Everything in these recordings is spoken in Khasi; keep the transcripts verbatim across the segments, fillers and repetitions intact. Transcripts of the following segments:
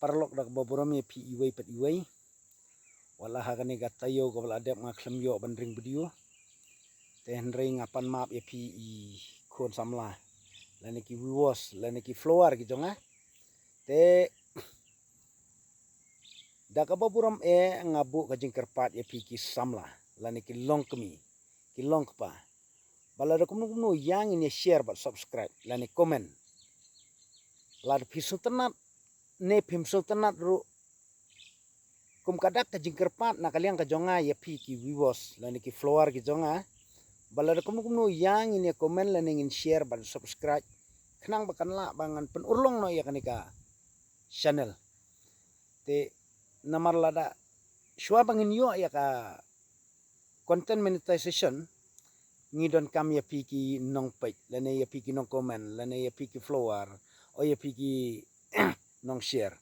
paralok da kaba burom ïa phi iwei pat iwei. Wat la ha kane ka taïew kaba la dep nga khlem ïoh ban ring video. Te hynrei nga pan map ïa phi i khun samla, lane ki viewers, lane ki follower ki jong nga. Te da kaba burom eh nga buh ka jingkyrpad ïa phi ki samla, lane ki longkmie, ki longkpa. Ba lada kumno kumno ïa ngin ïa share bad subscribe lane comment. Lada phi sngewtynnat ne phim sngewtynnat ruh, kum ka dak ka jingkyrpad na ka liang ka jong nga ïa phi ki viewers lane ki follower ki jong nga. Ba lada kumno kumno ïa ngin ïa comment lane ngin share bad subscribe, khnang ba kan lah ba ngan pynurlong noh ïa kane ka channel. Te namar lada shuwa ba ngin ïoh ïa ka content monetization, ngi donkam ïa phi ki nongpeit lane ïa phi ki nongcomment lane ïa phi ki follower, o ïa phi ki nongshare.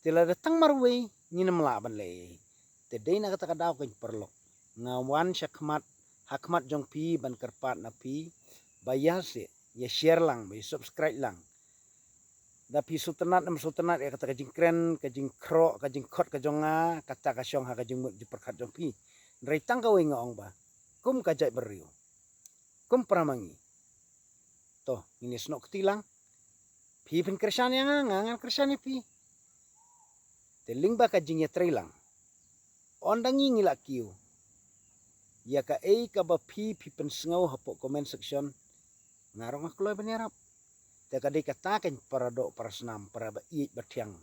Te lada tang marwei ngin ym lah ban leh. Te dei na kata ka daw, ko ki paralok, nga wan sha khmat, ha khmat jong phi ban kyrpad na phi ba ïa se, ïa share lang, ba ïa subscribe lang. Da phi sngewtynnat ne ym sngewtynnat ïa kata ka jingkren, ka jingkhroh, ka jingkhot ka jong nga, kata ka shong ha ka jingmut jingpyrkhat jong phi. Hynrei tang kawei nga ong ba kum ka jaitbynriew, kum para ma ngi, to ngin ïa snoh kti lang. Phi phin kyrshan ïa nga, nga ngan kyrshan ïa phi. Te lyngba ka jingïatreilang, ynda ngi ngi la kiew, ïa kaei kaba phi phi pynsngew hapoh comment section, nga ruh nga kloi ban ïarap. Te ka dei kata, ko ki paradoh parasnam, para ba ïeit ba thiang,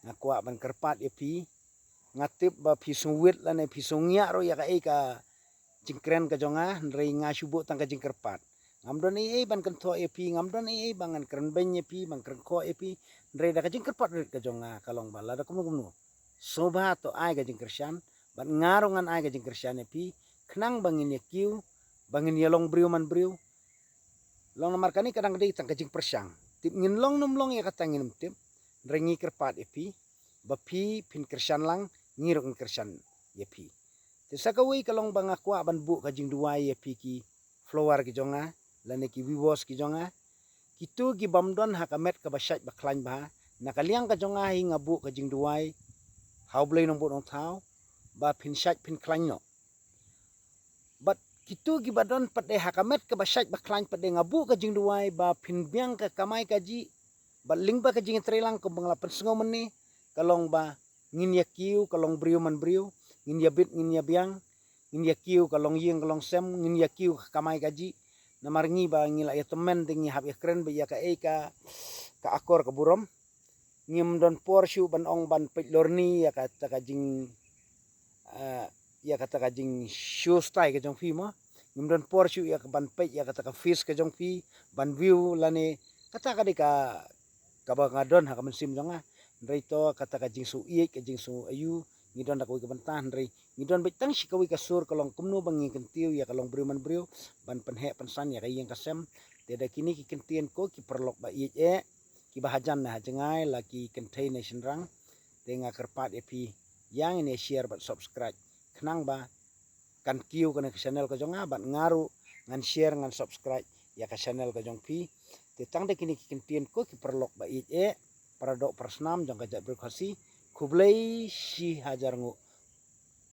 nga kwah ban kyrpad ïa phi. Nga tip ba phi sngewwit lane phi sngewngiah ruh ïa kaei ka jingkren ka jong nga, hynrei nga shu buh tang ka jingkyrpad. Ngam don ei ei ban kynthoh ïa phi, ngam don ei ei ba ngan kren beiñ ïa phi, ban kren khoh ïa phi, hynrei da ka jingkyrpad rit ka jong nga ka long ba lada kumno kumno, sngewbha to ai ka jingkyrshan, bad nga ruh ngan ai ka jingkyrshan ïa phi, khnang ba ngin ïa kiew, ba ngin ïa long briew man briew. Long namar kane ka dang dei tang ka jingpyrshang. Tip ngin long ne ym long ïa kata ngin ym tip. Hynrei ngi kyrpad ïa phi ba phi phin kyrshan lang, ngi ruh ngin kyrshan ïa phi. Te sa kawei ka long ba nga kwah ban buh ka jingduwai ïa phi ki follower ki jong nga lane ki viewers ki jong nga. Kito ki bym don ha ka met kaba shait ba khlaiñ bha, na ka liang ka jong nga hi nga buh ka jingduwai ha U Blei Nongbuh Nongthaw ba phin shait phin khlaiñ noh. Bad kito kiba don pat de ha ka met kaba shait ba khlaiñ pat de, nga buh ka jingduwai ba phin biang ka kamai kajih. Bad lyngba ka jingïatreilang kumba nga la pynsngew mynne, ka long ba ngin ïa kiew ka long briew man briew, ngin ïa bit ngin ïa biang, ngin ïa kiew ka long ïing ka long sem, ngin ïa kiew ka kamai kajih. Namar ngi ba ngi la ïa tymmen te ngi hap ïa kren ba ïa kaei ka, ka akor ka burom. Ngim don por shuh ban ong ban peit lorni ïa kata ka jing, eh, ïa kata ka jingshow stai ka jong phi mo. Ngim don por shuh ïa ka ban peit ïa kata ka face ka jong phi, ban view lane, kata ka dei ka, kaba nga don ha ka mynsiem jong nga. Hynrei to kata ka jingsngewïeit, ka jingsngew aïu, ngi don da kawei ka bynta, hynrei ngi don beit tang shi kawei ka sur, ka long kumno ba ngin kyntiew ïa ka long briew man briew, ban pynheh pynsan ïa ka ïing ka sem. Te da kine ki kyntien, ko ki paralok ba ïeit eh, kiba hajan ne hajngai, la ki kynthei ne shynrang, te nga kyrpad ïa phi, ïa ngin ïa share bad subscribe, khnang ba kan kiew kane ka channel ka jong nga, bad nga ruh ngan share ngan subscribe ïa ka channel ka jong phi. Te tang da kine ki kyntien, ko ki paralok ba ïeit eh, paradoh parasnam jong ka jaitbynriew Khasi, khublei shi hajar nguh.